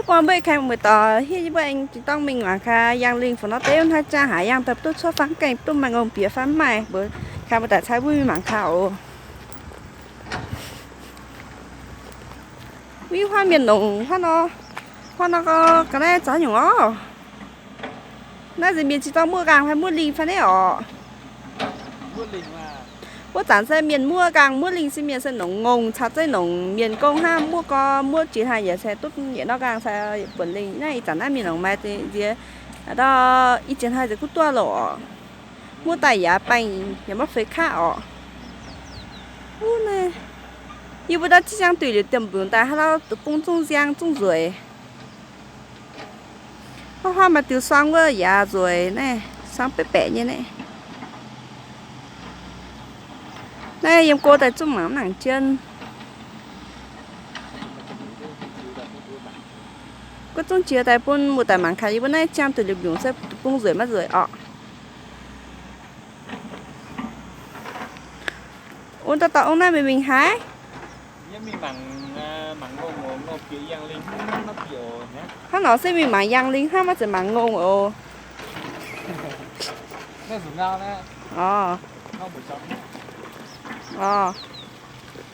Buangh mbuo ih kaang muoz-doic, hiuv yie mbuo aengx jiex dorngx mingh mangc gaax yangh lingh fungc nor deix wuov hnoi jaa haic, yangh daaih duqv cuotv fangx gaengh duqv maaih ngongh bieqc fai mv maaih, mbuo kaa mbuo daaih cai mbuo mingh mangc gaax oc. Wuov huaav mienh longc huaav nor, huaav nor ga'naaiv zaux nyungc orv. Naaiv nziex mienh jiex dorngx muoz nqaang fai muoz lingh fai naaiv orqc. Wuov zanc se mienh muoz nqaang muoz lingh se mienh se longc ngongh caux zeiv longc mienh gong hnangv, muoz gorx muoz jiex haaix yietc se duqv yietc norm nqaang caux buonc lingh. Naaiv ih zanc naaiv mienh longc maaih nziex ndau i jiex haaix nziex kuv duqv lorqc. Muoz daaih yaac baengh yaac maiv feix kaqv orqc. Wuov naaiv, yie mbuo ndau jienv ziangh duih liuz diemh mbiungc daaih haaix lauh deic-bung zungv nziang zungv nzueic. Huaav huaav maaih diuh suang wuov yaac nzueic naaiv, suang baeqv baeqc nyei naaiv. Naaiv yiem go daaih zungv mangc mv nangc jien. Go zungv jiex daaih bun muoz-doic mangc gaax yie mbuo naaiv ziangh duih liuz mbiungc se deic-bung nzueic maiv nzueic orqc. Ong, dauh dauh ong naaiv meih mingh haaix? Hnangv nor se mingh mangc yangh lingh hnangv, maiv zeiz mangc ngongh oc. Orv. Orv.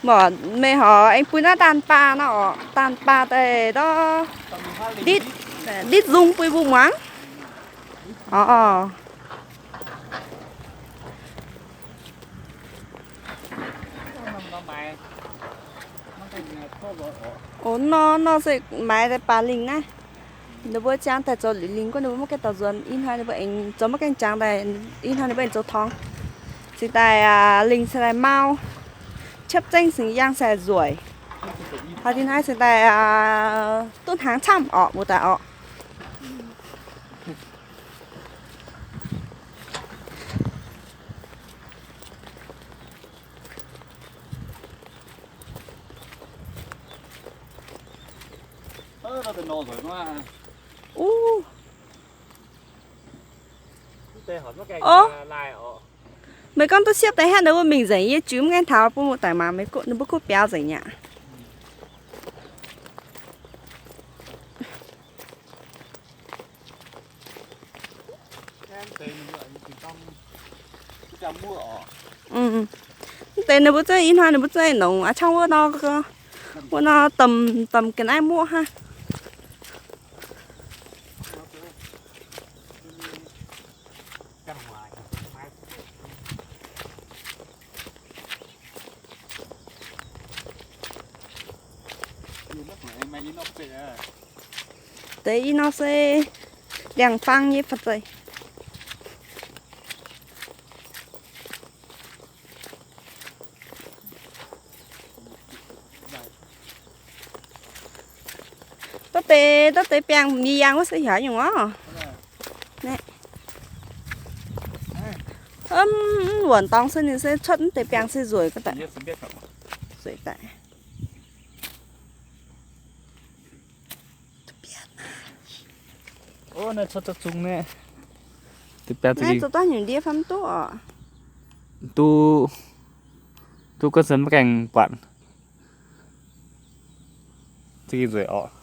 Mv baac meih horpc aengx bun naaiv daanh baah nor orqc, daanh baah daaih ndorv nditv, nditv nzung bun mbuo muangx. Orv. Oc, nor, nor se maaiz daaih baamh lingh naaiv. Ninh mbuo ziangh daaih zoux liuz lingh guov ninh mbuo maiv gaengh dorh nzuonx. Ih hnoi ninh mbuo aengx zoux maiv gaengh jangx daaih, ih hnoi ninh mbuo aengx zoux torngx. Cingx daaih lingh cingx daaih mau, ciepv zengv cingx yangh cingx daaih nzueic. Haaix deix hnoi cingx daaih duqv hnaangx camv orqc, muoz-doic orqc. Ov, meih gorngv duqv siepv daaih hnangv naaiv wuov mingh nzengc, yie juix mv gaengh taux bun muoz-doic mangc meih ninh mbuo kuv biaux nzengc aqv. Mv deix ninh mbuo zungv ih hnoi ninh mbuo zungv nongc aqv, cangv wuov nor, wuov nor domh domh ga'naaiv muoqv hnangv. Deix ih nor se ndiangx-fang nyei fa'zeic. Dov deix, dov deix biangh nyei yangh wuov se heuc nyungc orv. Naaiv. Mv wuonc dorngx se ninh se cuotv mv deix biangh se nzueic daaih. Nzueic daaih. Naaiv zoux daaih nyungc ndie fai mv duqv orqc? Duqv, duqv, ga'sen maiv gaengh buatc. Za'gengh nzueic orqc.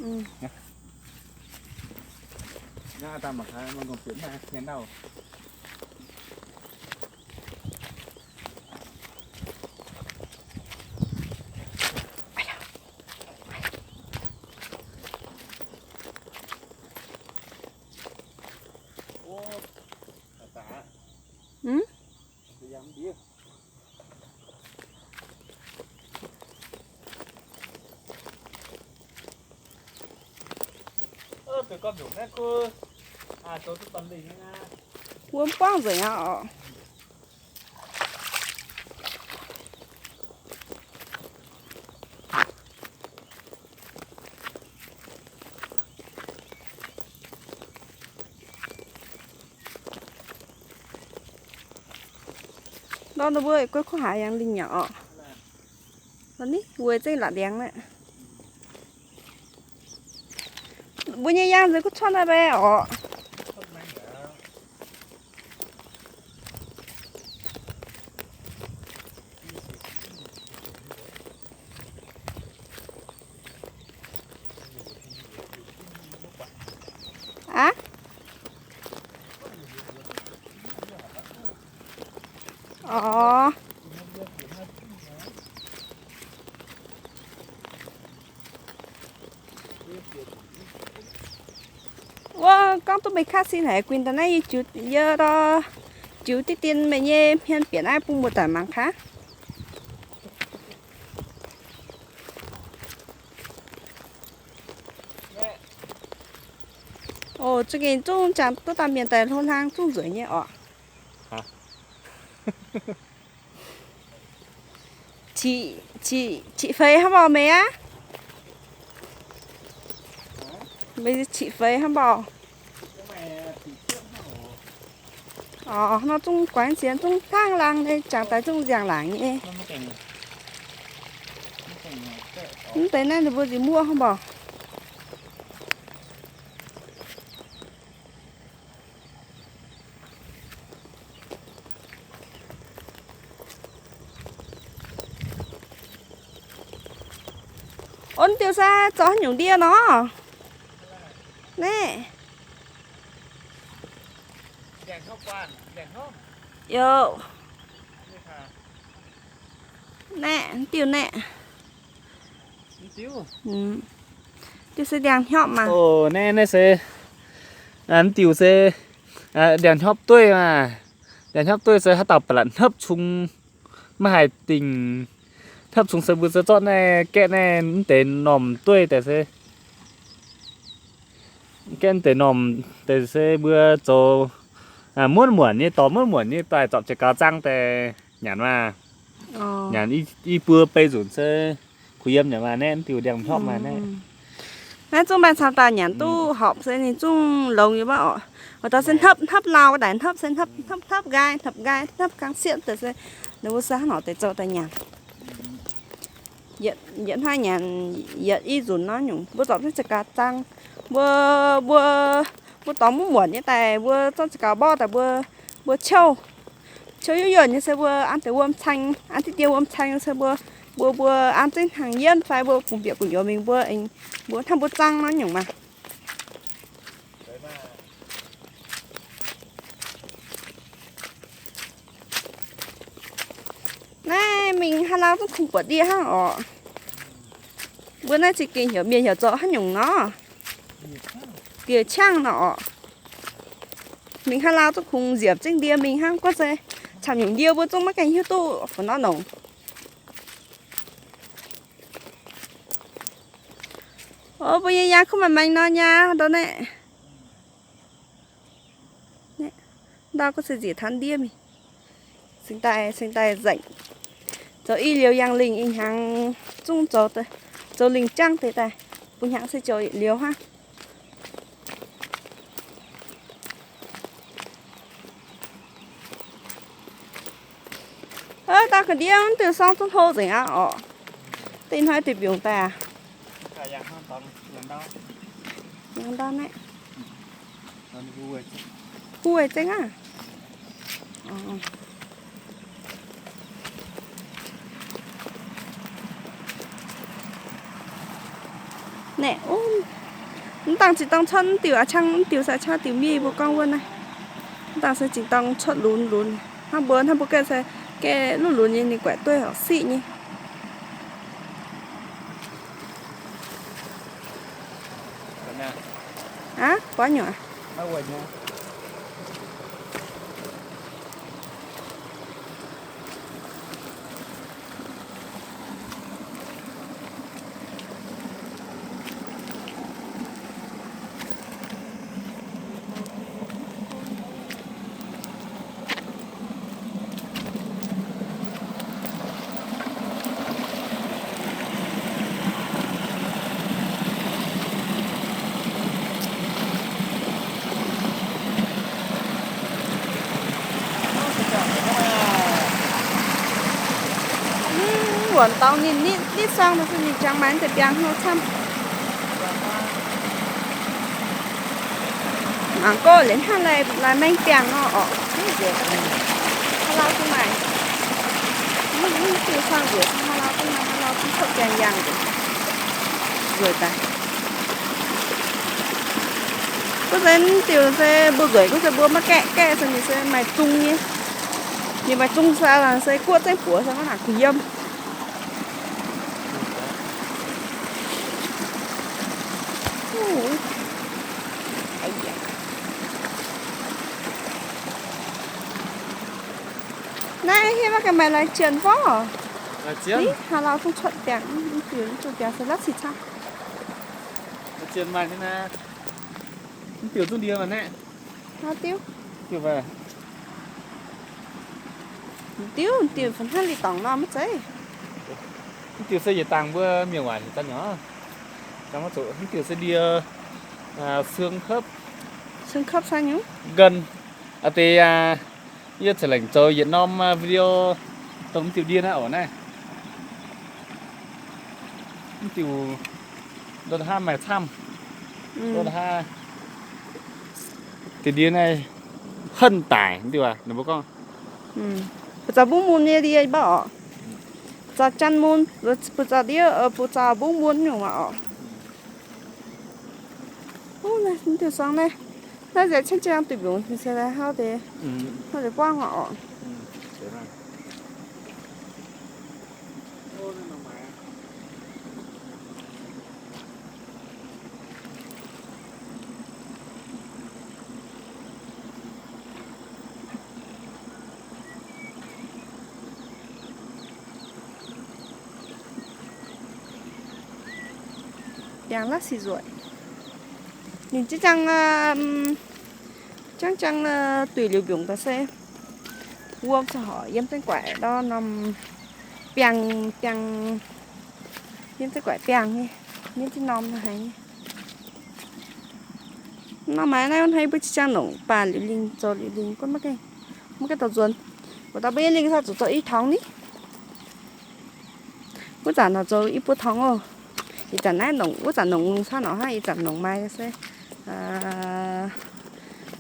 Mv? Wuov buangv nzengc aqv orqc. Nor ninh mbuo guei kuv haiz yangh lingh nyei orqc. Nor ni weic zengv la'liangx naaiv. Mbuo nyei yangh nzengc kuv cuotv naaiv mbaeqc orqc. Gorngv duqv meih kaav sin haic, guinh daaih naaiv yie jiu, yie jiu diqv dien meih nyei hmien bieqc naaiv bun mbuo daaih mangc gaax. Oc, za'gengh zungv jangx duqv daaih mienh daaih hlo hlang zungv nzueic nyei oc. Qiqv feix hnangv mbaaux meih aqv? Meih qiqv feix hnangv mbaaux? Oc, nor zungv guaix nziex zungv hnangv laangz nyei, jangx daaih zungv nziangx laangc nyei. Mv deix naaiv ninh mbuo nziex muoqv hnangv mbaaux. Ov, diuh se zoux haaix nyungc ndie nor? Naeqv. Yoc. Naeqv, diuh naeqv. Diuh se ndiangx-hnyopv maah. Naeqv, naeqv se, diuh se ndiangx-hnyopv dueiv maah. Ndiangx-hnyopv dueiv se haaix dauh ba'laqc hnopv cung, maiv haih dingh. Hnopv cung se mbuo zoux zorqv naaiv gaeqv naaiv mv deix normh dueiv daaih se, gaeqv mv deix normh daaih se mbuo zoux muonv muonc nyei, dorh muonv muonc nyei daaih zorpc jiex gaux zaang daaih nyanc maah. Nyanc i buo bei nzunc se kuh yiem nyanc maah naeqv, diuh ndiangx-hnyopv maah naeqv. Naaiv zungv maaih camv dauh nyanc duqv horpc se ninh zungv longx yiem wuov oc. Oix dorh se hnopv, hnopv lauh daaih hnopv se hnopv, hnopv, hnopv nqaai, hnopv nqaai, hnopv kang siepv daaih se ninh mbuo se hnangv nor deix zoux daaih nyanc. Yietc hnoi nyanc yietc i nzunc nor nyungc, mbuo zorpc jienv jiex gaux zaang. Mbuo, mbuo, mbuo dorh muonv muonc nyei daaih, mbuo zorqv jiex gaux mborqv daaih, mbuo, mbuo ciouv, ciouv yuoqv yuoqv nyei se mbuo an deix wuom caeng, an diqv dien wuom caeng se mbuo, mbuo, mbuo an zengv hnaangx yienv fai mbuo bungx bieqc gu'nyuoz mingh mbuo, mbuo hnangv mbuo zaang nor nyungc maah. Naaiv mingh haaix lauh zungv kungx buatc ndie hnangv orqc. Mbuo naaiv za'gengh heuc mienh heuc zoux haaix nyungc nor? Dieh ciangv nor orqc. Mingh haaix lauh zungv kungx nziepc zengv ndie mingh hnangv. Gorngv se camv nyungc ndie mbuo zungv maiv gaengh hiuv duqv fai nor nongc. Ov, mbuo nyei yaang kuv maengx maengx nor nyei ndau naaiv. Ndau gorngv se nziec taux ndie mingh, cingx daaih, cingx daaih nzengc. Zoux i liuz yangh lingh ih hnyangx zungv zoux, zoux lingh jangv deix daaih, bun hnyangx se ziouc liuz hnangv. Ov, ndau ga'ndiev diuh sorng zungv hlo nzengc aqv orqc. Deix hnoi deix mbiungc daaih aqv. Yangh ndau naaiv. Hu weic zengv aqv. Naeqv, mv dangh zinh dorng cuotv diuh aqv, qangv diuh se qangv diuh miev mbuo gorngv wuov naaiv. Mv dangh se zinh dorng cuotv lunx lunx. Hnangv mbuo, hnangv mbuo gaeqv se gaeqv luv lunx nyei, ninh guaix dueiv horqc siqv nyei. Aav, buatc nyungc aav. Wuonc dorngx ninh nitv nitv sorng nor se ninh jangx maaih deix biangh hlo camv. Mangc gorqv liuz hnangv lai, lai maeng biangh nor orqc. Haaix lauh zungv maaih. Mv, mv diuh sorng nzueic, haaix lauh zungv maaih, haaix lauh zungv cuotv biangh yangh nzueic. Nzueic daaih. Gorngv se mv diuh se mbuo nzueic, gorngv se mbuo maiv gaeqv, gaeqv se ninh se maaih zung nyei. Ninh maaih zung se, se guoqv zengv buoz se maiv nangc kuh yiem. Ov, Hieh maiv gaengh maaih lai jien fov. Ih, haaix lauh zungv cuotv biangh, mv diuh, mv diuh biangh se la'sic caqv. Lai jien maaih nyei naaiv. Mv diuh zungv ndie maah naaiv. Diuh, diuh, diuh hnangv li dorngc nor maiv zeiz. Mv diuh se yietc dangh mbuo mienh waac heuc daaih nyei. Mv diuh se ndie, xương khớp. Xương khớp sai nyungc. Gân. Aa deix, yie ceix lengc zoux yietc norm video dongh mv diuh ndie naaiv oc naaiv. Mv diuh ndon haav maaih camv. Ndon haav deix ndie naaiv henv daic, mv diuh ninh mbuo gorngv. Buoz zaux mbungv mun nyei ndie mv baac oc. Zaux janx mun, buoz zaux ndie, buoz zaux mbungv mun nyungc waac oc. Mv diuh suang naaiv, naaiv nzengc cien-ciang duih mbiungc se hlauv deix, hlauv deix buangv waac oc. Biangh la'sic nzueic. Ninh jiex jangv, jangv jangv duih liuz mbiungc daaih se wuom se horpc yiem zengv guaaic ndorm norm biangh, biangh, yiem zengv guaaic biangh nyei, yiem zengv norm haic nyei. Norm maaih naaiv hnangv mbuo jiex jangv longc baac liuz lingh zoux liuz lingh gunv maiv gaengh, maiv gaengh dorh nzuonx. Mbuo dau mbuo yie lingh sa zuqc zoux i torngx ni. Wuov zanc naaic zoux i buo torngx oc. Ih zanc naaiv nongc, wuov zanc nongc sa norqc hnangv, ih zanc nongc maaih se,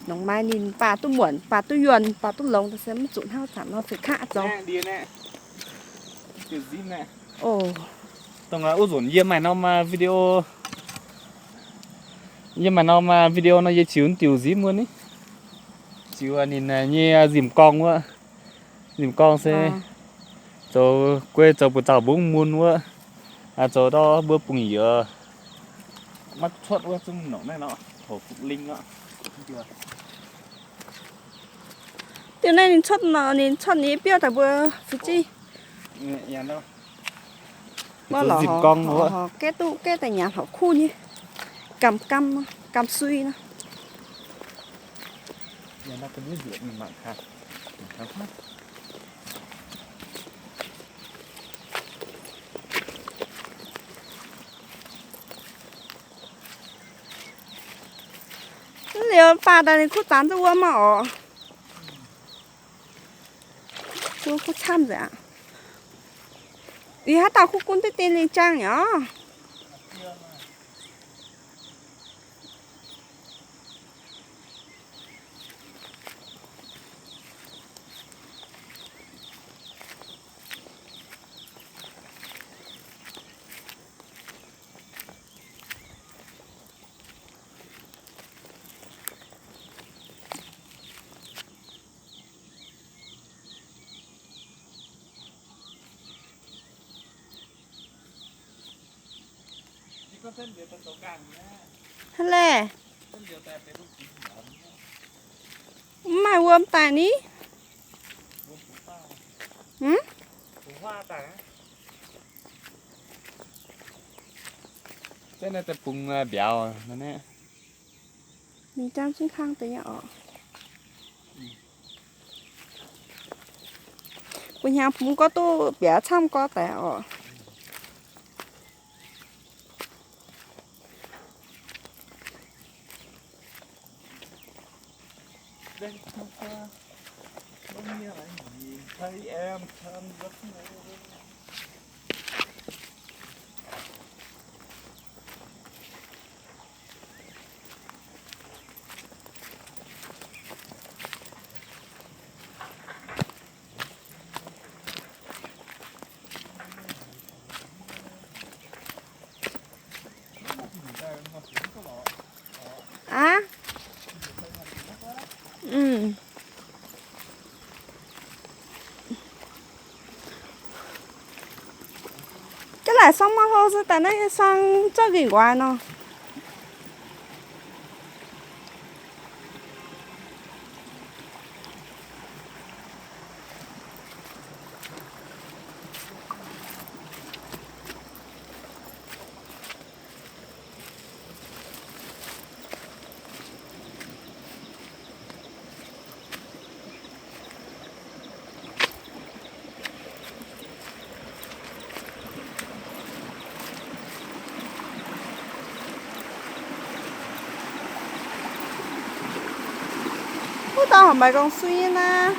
nongc maaih ninh baac duqv muonc, baac duqv yuonh, baac duqv longx se mv zuqc hnangv wuov zanc nor fih kaqv zoux. Dongh wuov nzunc yie maaih norm video, yie maaih norm video nor yie ziux diuc nzimv wuov ni. Ziux ninh nyei nzimc gorngv wuov. Nzimc gorngv se zoux guei zoux buoz zaux mbungv mun wuov, zoux ndau mbuo bungx-yie maiv cuotv wuov zungv nongc naaiv nor, houc fuqv lingh aqv. Diuh naaiv ninh cuotv nor, ninh cuotv ninh biouv daaih mbuo fu'jueiv. Mbuo lorz nzimc gorngv wuov, gaeqv duqv gaeqv daaih nyanc horpc kuv nyei, gamh gamh, gamh sui nor. Mv liuz baac daaih ninh kuv zanc duqv wuom maiv oc. Kuv, kuv camv nzengc aqv. Ih haaix dauh kuv gunv deix deix lingh jaang nyei oc. Hnangv laeh. Mv maaih wuom daaih ni. Hm? Mingh jangv zungv kang deix nyei oc. Gu'nyuoz bungx gorngv duqv mbiauz camv gorx deix oc. Aav. Mv, ga'naaiv laaic suang maiv hlo se daaih naaiv nyei suang zorqv nqaengx nquaix nor. Maiv gong suiv naaiv.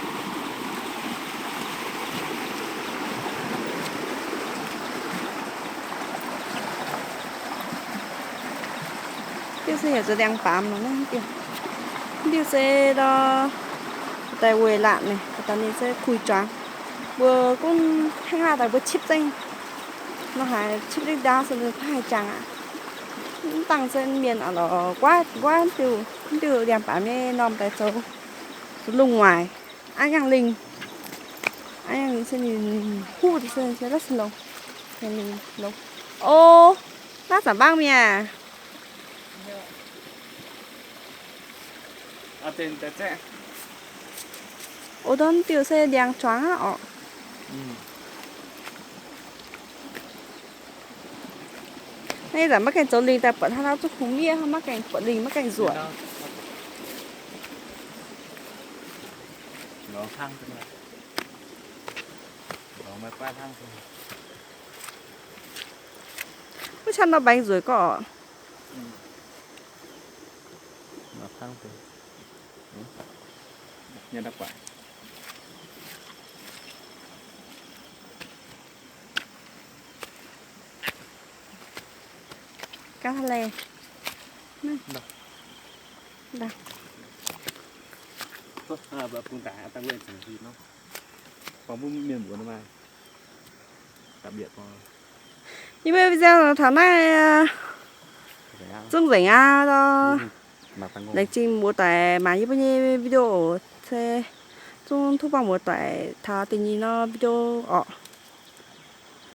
Diuh se heuc zoux ndiangx-baamz nor naaiv diuh. Diuh se ndau daaih weic laatc naaic, daaih ninh se kuix juangx. Mbuo gunv hnangv naaiv daaih mbuo cipv zengv. Nor haiz cipv liuz ndaauv se mbuo haih jangx aqv. Mv dangh se mienh aqv lorqc, nquaaiv nquaaiv diuh, diuh ndiangx-baamz nyei normh daaih zoux lungh waaic. Aav yangh lingh, aav yangh lingh se ninh huv se se la'sic longx. Longx. O, naaiv zanc mbaang mi'aqv. O, ndortv diuh se ndiangx-juangx aqv orqc. Naaiv zanc maiv gaengh zoux lingh daaih buatc hnangv nor zuqc hungx miev, maiv gaengh buatc lingh maiv gaengh nzueic. Wuov qaqv nor mbaengx nzueic gorqv. Gaav laih. Yie mbuo video taux naaiv zungv nzengc aqv. Laengz zingh muoz-doic mangc yie mbuo nyei video oc. Se zungv tov buangh muoz-doic taux da'nyeic norm video orqc.